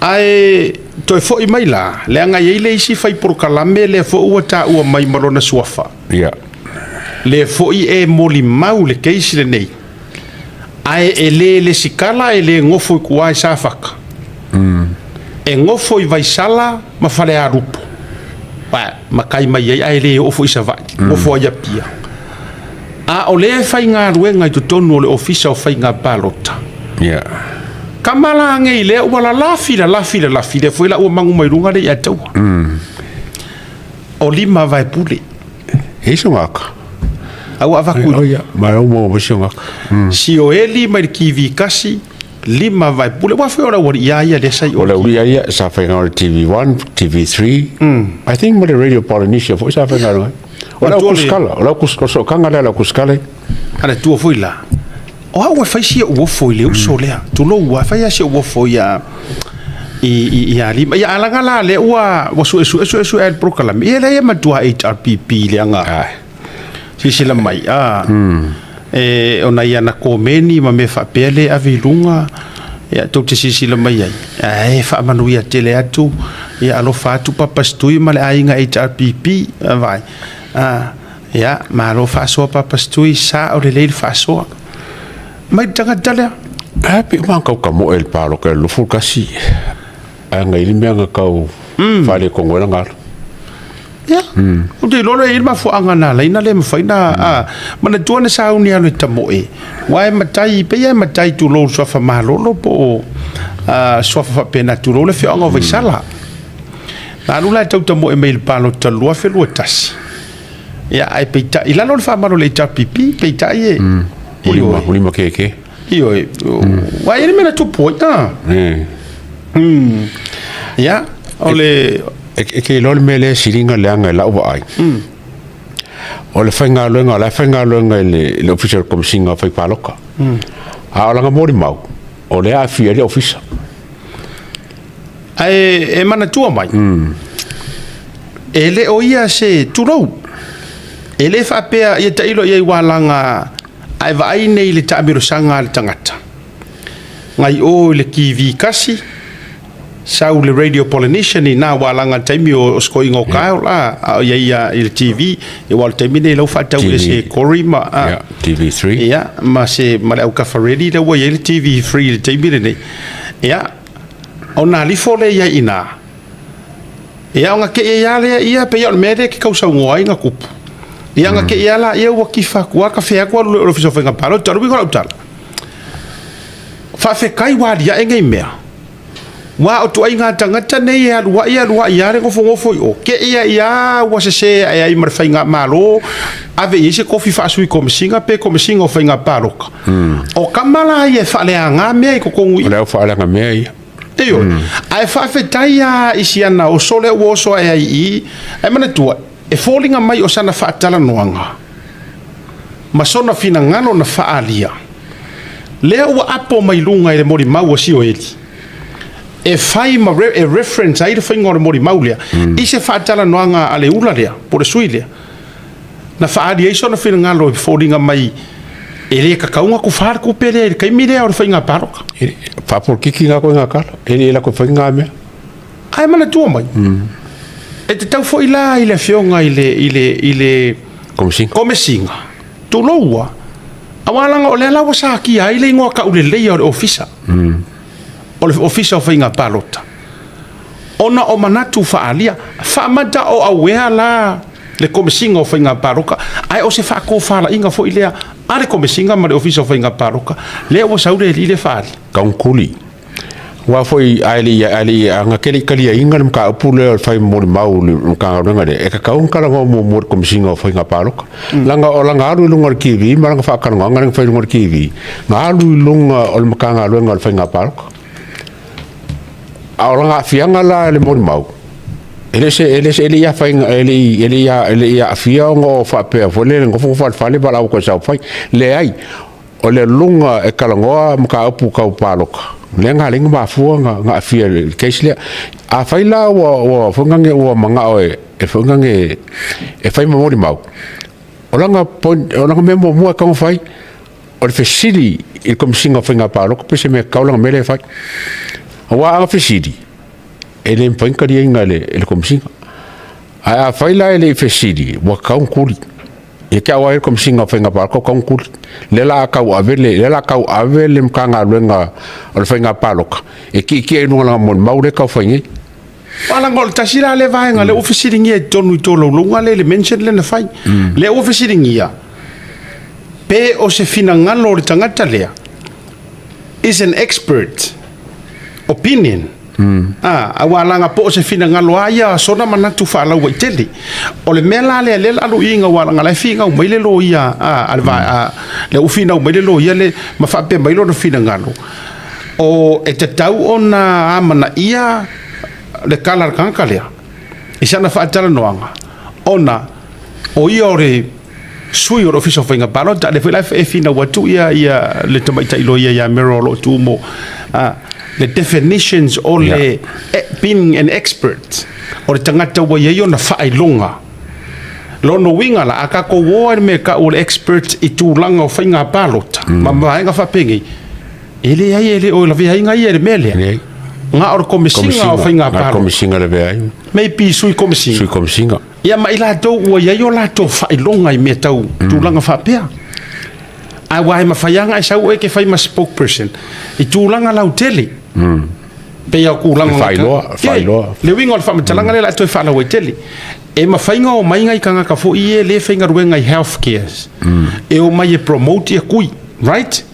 Ae toe foi mai la, leaga e i ai le isi fai polokalame lea foi ua taua mai ma lona suafa. Ia. Lea foi e molimau le case lenei, ae e le lesitala, e le nofo i tua i Safata. E nofo i Vaisala ma Falealupo. Matai mai ai ae le oo foi i Savaii, nofo ai i Apia. A o lea e faigaluega i totonu o le Ofisa o Faiga Palota. Tama la nei lea ua lalafi, lalafi, lalafi, lea foi la ua manu mai luga le ia taua. O lima vaepule. E iso ngaka. A ua avatu. Oh ia, ma o mo iso ngaka. Sioeli mai le TV kasi, lima vaepule. Ua foi o le auali ia ia lea sai o. O le auali ia ia, sa faiga o le TV1, TV3. I think ma le Radio Polynesia foi sa faiga o. O le aukusikala, o le aukusikala, sootaga lea a le aukusikala. A le tua foi la. O au e fai si ou ofo i le uso lea. Tulou a, e fai lava si ou ofo ia i ia Lima. Ia alaga la lea ua ua suesue suesue ai le polokalame. Ia lea e matua HRPP leaga. Silasila mai, a. E o nai ana komeni ma mea faapea lea e ave i luga. Ia tou te silasila mai ai, ae faamanuia tele atu, ia alofa atu Papa Stui ma le aiga HRPP. Vaai. A. Ia, malo faasoa Papa Stui, sao lelei le faasoa. Mai le tagata lea. A pe uma kau ka moe le paloka e lufu kasi. A ngai le mea nga kau whare kongo e ngalo. Ia, o te iloa i le mafuaaga na ala ai na le mafai na a manatua na sauni alu e tamoe. Aua e matai, pei e matai tulou suafa malolo po o suafa faapena tulou le afioaga o Vaisala. Na alu la e tau tamoe mai i le palota 2021. Ia, ae peitai, i lalo o le faamalo o le HRPP, peitai e... Ioe. Ulima keke. Ioe. Ua i ai le mea na tupu ai. Ah. Ia, o le... E ke iloa le mea lea e siliga leaga i lau vaai. O le faigaluega, o la e faigaluega i le Ofisa o le Komesina o Faipaloka. A o lana molimau, o lea e aafia ai le Ofisa. Ae e manatua mai, e le o ia se, tulou, e le faapea ia tailo i ai ua laga, a e vaai nei i le taamilosaga a le tagata, nai o i le TV kasi, sau le Radio Polynesian ina ua laga i le taimi o sikoiga o Kyle, a, a o i ai i le TV, aua o le taimi nei la ua faatau e se Corey ma, a, TV3. Ia, ma se, ma le aukafa ready lea ua i ai le TV3 i le taimi lenei. Ia, Ona alifo lea i ai i ina. Ia, ona te i ai lava lea ia, pei o le mea lea e te tausaunoa ai na tupu. Ia, ona te i ai lava lea ua tifa atu lava, kafe atu alu loa i le Ofisa o Faiga Palota. O le uiga o lau tala, faafetai ua aliae nei mea, aua o ituaiga tagata nei e alu ai alu ai lava le nofonofo i o, te i ai lava ua sese ae ai ma le faigamalo, ave i ai se tofi faasui komesina pe komesina o faiga palota. O tama la ia e faaleaga mea i totonu i. O le au faaleaga mea ia. Ioe. Ae faafetai lava i si ana oso lea ua oso ae ai i i. Ae manatua, e foliga mai o sana faatalanoaga ma sona finagalo na faaalia, lea ua apo mai luga i le molimau a Sioeli, e fai ma e reference ai le faiga o le molimau lea i se faatalanoaga a le ula lea, po o le sui lea. Na faaali ai sona finagalo e foliga mai e le tatau ona tufa le tupe lea i le taimi lea o le faiga palota. Faapolokiki nga koe nga kala, e le lako fai nga mea. Ae manatua mai, e tatau foi la i le afioga i le, i le, i le Komesina. Komesina, tulou ua, aua leaga o lea la ua satia ai le igoa tauleleia o le Ofisa, o le Ofisa o Faiga Palota, ona o manatu faaalia, faamata o auea la le Komesina o Faiga Palota, ae o se faatofalaiga foi lea a le Komesina ma le Ofisa o Faiga Palota, lea ua sau le alii lea faaali. Tauntuli. Aua foi a e le i, a e le i, ana te le i taliaina le mataupu lea o le fai molimau i le Matagaluega lea, e tatau ona talanoa muamua i le Komesina o Faiga Palota. Leaga o lana alu i luga o le TV ma lana faatalanoaga lea na fai i luga o le TV, na alu i luga o le Matagaluega o le Faiga Palota. A o lana aafiaga la i le molimau, e le se, e le se, e le i afaina, e le i, e le i, e le i aafia ona o faapea foi lele nofo nofo i le fale valaau atu e saofai. Leai, o le luga e talanoa mataupu tau palota, lea na ala ai ona mafua ona aafia i le case lea. Afai la ua, ua foi nane ua manao e, e foi nane e fai ma molimau, o lana point, o lana mea muamua e tatau ona fai, o le fesili i le Komesina o Faiga Palota pe se mea tatau lana mea lea e fai. Aua a na fesili, e le mafai ona taliaina e le, e le Komesina. Ae afai la e le i fesili, ua tatau ona tuli. Ia te au lava ia le Komesina o Faiga Palota ua tatau ona tuli. Lea la a tauave le, lea la a tauave le Matagaluega o le Faiga Palota e tietie i luga o lana molimau lea e tau fai nei. Alaga o le tasi la lea vaega lea ua fesiligia i totonu i tolaulauga lea i le mention lea na fai. Lea ua fesiligia pe o se finagalo o le tagata lea is an expert opinion. A, aua laga po o se finagalo a ia sona manatu faalauaitele. O le mea la lea lea la alu i aua laga la e finau mai le loia a, a le va, a, lea ua finau mai le loia le ma faapea mai lona finagalo, o e tatau ona amanaia le tala a le tagata lea i sana faatalanoaga ona o ia o le sui o le Ofisa o Faiga Palota. Lea foi la e finau atu ia, ia le tamaitai loia ia Mero o lo o tu mo le definitions o le being an expert, o le tagata ua i ai ona faailoga. Lona uiga la, a tatou o i le mea e tau o le expert i tulaga o faiga palota ma vaega faapenei, e leai, e le o lavea ai ia i le mea lea. Leai. Na o le Komesina o Faiga Na le Palota. Komesina lavea ai. Maybe sui komesina. Sui Komesina. Ia ma i latou ua i ai o latou faailoga i mea tau tulaga faapea. Ae ua e mafai lava ona e sau oe e te fai ma spokesperson i tulaga lautele. Pei o tulaga E faailoa, faailoa. Le uiga o le faamatalaga lea o le a toe faalauaitele. E mafai ona omai nai tagata foi ia e le faigaluega i health cares. E omai e promote ia tui, right?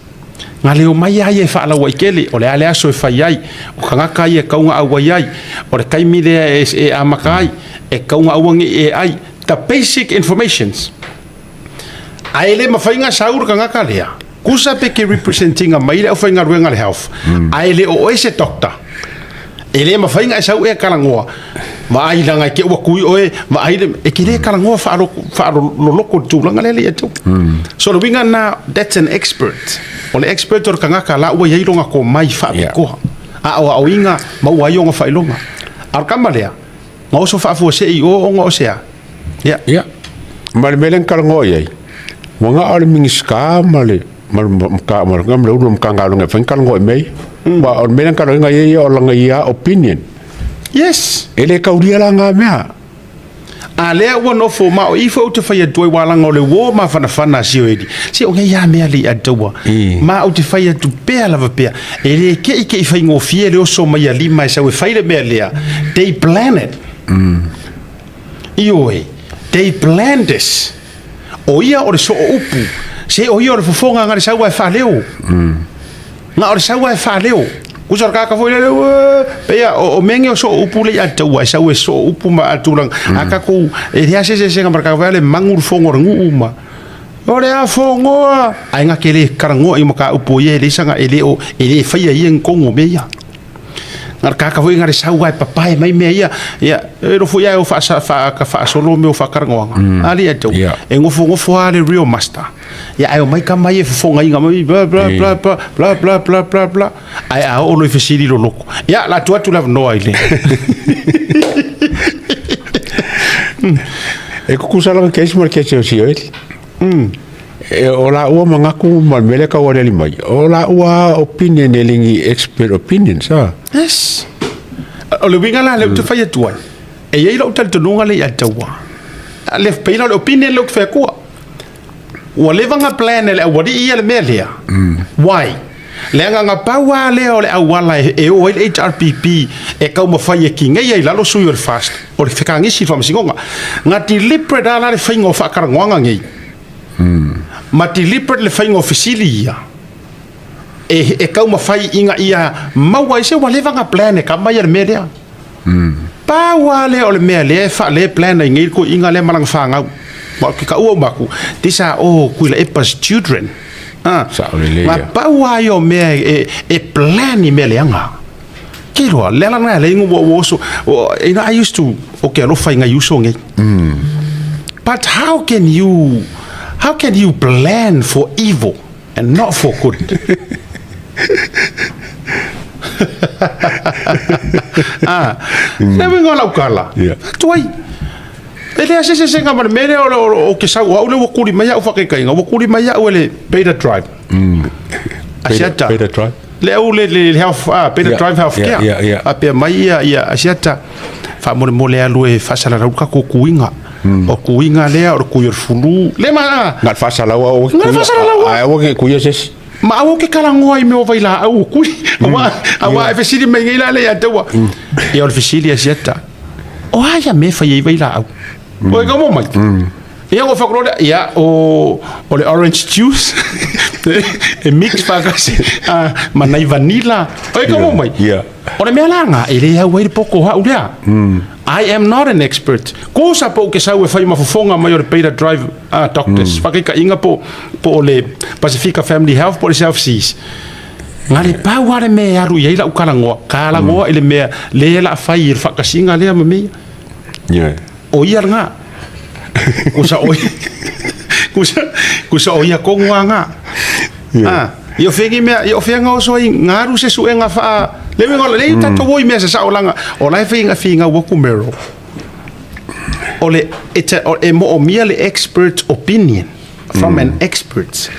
Na le omai lava ia e faalauaitele, o le a le aso e fai ai, o tagata ia e tatau ona auai ai, o le taimi lea e, e amata ai, e tatau ona aua ne i e ai. The basic informations. Ae le mafai ona sau le tagata lea, tusa pe ke represent ina mai le aufaigaluega a le health, ae le o oe se doctor. E le mafai ona e sau e talanoa, vaai leaga e te ua tui oe, vaai le, e te le talanoa faaloloko i le tulaga lea le ia te. So le uiga lena, that's an expert. O le expert o le tagata la ua i ai lona tomai faapitoa. Aoaoina ma ua ai ona faailoga. A o le tama lea, na oso faafuasei i o ona o se a? Ia. Ia. Ma le mea lea na talanoa i ai, ua na o le Minisita ma le ma le ma le ma le ulu o Matagaluega e mafai ona talanoa i mea ia. Aua o le mea lea na talanoaina i ai ia o lana ia opinion. Yes. E le taulia la na mea. A lea ua nofo ma o i foi ou te fai atu ai ua laga o le uo mafanafana a si oeli. Se o nei a mea le ataua. Ma ou te fai atu pea lava pea. E le keʻikeʻi faigofie le oso mai a lima e sau e fai le mea lea. They plan it. Ioe, they plan this. O ia o le soo upu, se o ia o le fofoga na le sau ae faaleo. Na o le sau ae faaleo. Usa le kaka foi lele, ue, peia, o mea nei o soo upu le i ataua, e sau e soo upu ma a tulaga. A tatou, e leai se eseesega ma le kaka foi lea, le magu le fogo o le nuu ma, o le a fogoa! Ae na te le talanoa i mataupu o ia e leai sana, e le o, e le faia e ia ni tonu o mea ia. Na le kaka foi na le sau ae papae mai mea ia, ia, e nofo ia e o faasolo mea o faatalanoaga. A le atau, e nofonofo lava le real master. Ia ae omai tama ia e fofogaina mai, bla, bla, bla, bla, bla, bla, bla, bla, bla. Ae a oo loa i fesili loloko. Ia, la tuu atu le avanoa i le. E tutusa lava kesi ma le kesi o Sioeli. E o laua manatu ma le mea lea e tau aliali mai, o laua opinion e le ni expert opinion, sa? Yes. O le uiga la lea ou te fai atu ai, e i ai lou talitonuga lea ia te au a le pei la o le opinion lea ou te fai atua. Ua leva ona plan e le aualii ia le mea lea. Why? Leaga na pau lava lea o le auala e o ai le HRPP e taumafai e tineia i lalo sui o le FAST, o le fekagisi i le faamasinoga. Na deliberate lava la le faiga o faatalanoaga nei, ma deliberate le faiga o fesili ia e taumafai ina ia maua ai se ua leva ona plan e kama ia le mea lea. Pau lava lea o le mea lea e faale plan ai nei le toeaina lea ma lana fanau. Aua ou te taua uma atu, these are all Tuilaepa's children. Ah, Sao lelei na ia. pau lava ia o mea e plan i mea leaga. Ke iloa, le ala lena e alai ua oso, you know, I used to, ou te alofa i nai uso nei. But how can you plan for evil and not for good? Ah, le uiga o lau tala, atu ai. E leai se eseesega ma le mea lea o ke sau, o au lea ua tuli mai au faataitaiga, ua tuli mai au e le Beta Tribe. Asiata. Beta Tribe. Le au le le health Better Drive Healthcare. Faapea mai ia ia Asiata faamolemole alu e faasalalau le tatou tuiga. O tuiga lea o le tui o le fulu. Le ma Na le faasalalau au. Na le faasalalau. Ai aua ne i tuia se isi. Ma aua ou te talanoa i mea o vailaau o tui. Aua aua e fesili mai nei la le ia te ua. Ia o le fesili a Asiata. O a ia mea e fai ai vailaau? O e mo mai. Ia ua fai lea, ia o o le orange juice e mix faatasi ma nai vanilla. O e mo mai. O le mea la lena e le au ai le poto o au lea. I am not an expert. Kosa po o ke sau e fai ma fofoga mai o le Beta Drive Doctors. Faakaitaiga po po o le Pasifika Family Health po o le South Seas. Na le pau lava le mea e alu i ai lau talanoa, talanoa i le mea lea o le a fai i le faatasiga lea ma mea ia. O ia lena. Kusa o ia, kusa, kusa o ia tonu lava lena. Ah, ia o fea nei mea, ia o fea na oso ai, na alu se suega faa, le uiga o le, leai tatou o i mea e sasao leaga o la e fai finau atu Merrill. O le, it's a, e moomia le expert opinion from an expert.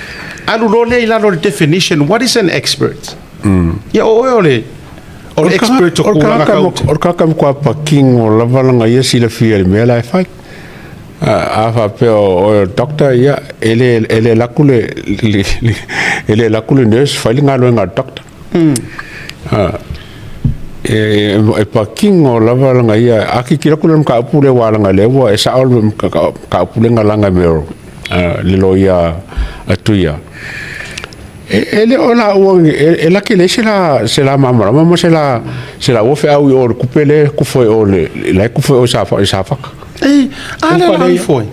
Alu loa lea i lalo o le definition, what is an expert? Ia o oe o le, o le expert o tulaga tau. O le tagata matua patino lava lana ia silafia i le mea la e fai. A faapea o oe o le doctor, ia, e le, e le alu atu le, e le alu atu le nurse fai le galuega a le doctor. E patino lava lana ia, a tilotilo atu i le mataupu lea aua leaga o lea ua, e sao le mataupu lea na laga e Merrill, le loia a Tuia. E le o laua e laki leai se la se la malamalama ma se la se laua feau i o le tupe lea e tufa i o le la e tufa i o i Safata. Ei, a lea la foi.